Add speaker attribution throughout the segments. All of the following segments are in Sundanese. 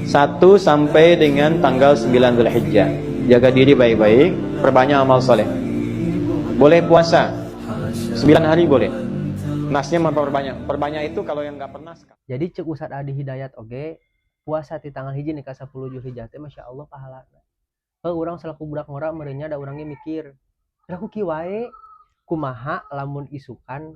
Speaker 1: 1 sampai dengan tanggal 9 Zulhijjah. Jaga diri baik-baik, perbanyak amal soleh. Boleh puasa 9 hari boleh. Nasnya memperbanyak. Perbanyak itu kalau yang nggak pernah.
Speaker 2: Jadi cek Ustadz Adi Hidayat oge, puasa di tanggal 1 nih ka 10 Zulhijjah teh Masya Allah pahalana. Heuh, urang selaku budak ngora meureun da urang ge mikir. Aku kieu wae, kumaha lamun isukan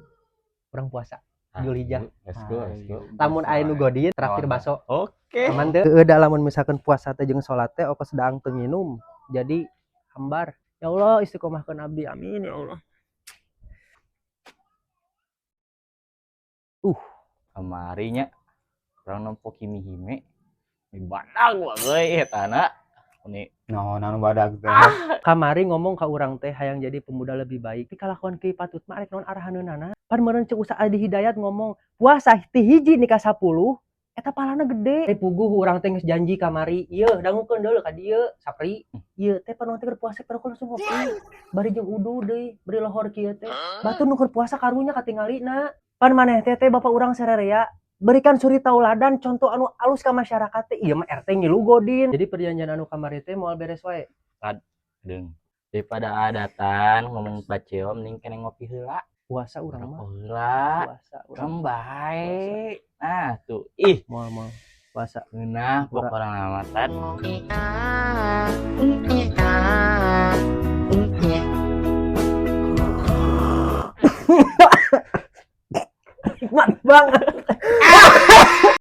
Speaker 2: urang puasa Zulhijjah?
Speaker 3: Let's go, let's go.
Speaker 2: Lamun aya nu godin, traktir baso.
Speaker 1: Oke.
Speaker 2: Aman teu? Heueuh, da lamun misalkan puasa teh jeung salat teh ongkoh daang teu nginum. Jadi hambar. Ya Allah, istiqomahkeun abdi. Amin ya Allah.
Speaker 3: Kamari nya urang nempo Kimi Hime di badag wae eta na. Ini
Speaker 4: Naon anu badag teh?
Speaker 2: Kamari ngomong ka urang teh hayang jadi pemuda lebih baik. Tapi kalakuan kieu patut mah arek naon arahaneunana? Pan meureun cek Ustaz Adi Hidayat ngomong puasa ti 1 nih ka 10 eta pahalana gede. Eh, puguh urang teh geus janji kamari. Ieu dangukeun deuleu ka dieu, Sapri. Ieu teh pan urang teh keur puasa pero langsung ngopi. Bari jeung udu deui, bari lohor kieu teh. Batur nu keur puasa karunya katingalina. Pan maneh teh teh bapak urang sarerea berikan suri tauladan, contoh anu alus ka masyarakat teh. Ieu mah RT ngilu godin. Jadi perjanjian anu kamari teh moal beres wae.
Speaker 3: Deung. Daripada adatan ngomong baceo, mending kene ngopi heula.
Speaker 2: Puasa urang mah.
Speaker 3: Rokok heula.
Speaker 2: Puasa urang.
Speaker 3: Kan bae. Nah, tuh. Ih,
Speaker 2: Moal, moal puasa.
Speaker 3: Ngeunah pokona mah tan.
Speaker 2: Nikmat banget.